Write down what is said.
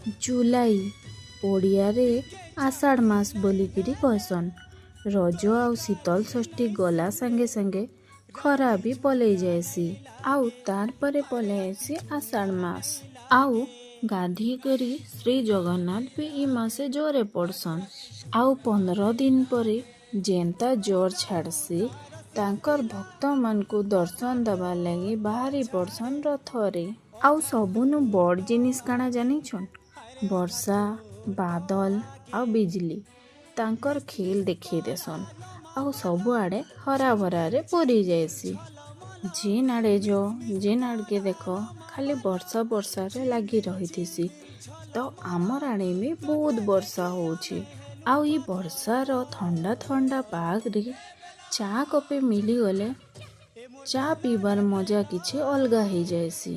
ଜୁଲାଇ, ଓଡ଼ିଆରେ ଆଷାଢ଼ ମାସ ବୋଲିକିରି କହେସନ୍। ରଜ ଆଉ ଶୀତଳ ଷଷ୍ଠୀ ଗଲା ସାଙ୍ଗେ ସାଙ୍ଗେ ଖରା ବି ପଲେଇ ଯାଏସି ଆଉ ତାର୍ ପରେ ପଲେଇ ଆଏସି ଆଷାଢ଼ ମାସ। ଆଉ ଗାଧି କରି ଶ୍ରୀ ଜଗନ୍ନାଥ ବି ଇ ମାସେ ଜରେ ପଡ଼ସନ୍। ଆଉ 15 ଦିନ ପରେ ଯେନ୍ତା ଜର୍ ଛାଡ଼ସି, ତାଙ୍କର୍ ଭକ୍ତମାନଙ୍କୁ ଦର୍ଶନ ଦେବାର୍ ଲାଗି ବାହାରି ପଡ଼ସନ୍ ରଥରେ। ଆଉ ସବୁନୁ ବଡ଼ ଜିନିଷ୍ କାଣା ଜାନିଛନ୍? ବର୍ଷା, ବାଦଲ ଆଉ ବିଜଲି ତାଙ୍କର୍ ଖେଲ୍ ଦେଖେଇ ଦେସନ୍ ଆଉ ସବୁଆଡ଼େ ହରାଭରାରେ ପୁରି ଯାଏସି। ଯେନ୍ ଆଡ଼େ ଯ, ଯେନ୍ ଆଡ଼କେ ଦେଖ, ଖାଲି ବର୍ଷା ବର୍ଷାରେ ଲାଗି ରହିଥିସି। ତ ଆମର୍ ଆଡ଼େ ବି ବହୁତ ବର୍ଷା ହଉଛି। ଆଉ ଇ ବର୍ଷାର ଥଣ୍ଡା ଥଣ୍ଡା ପାଗରେ ଚା କପେ ମିଲିଗଲେ ଚା ପିଇବାର ମଜା କିଛି ଅଲଗା ହେଇଯାଏସି।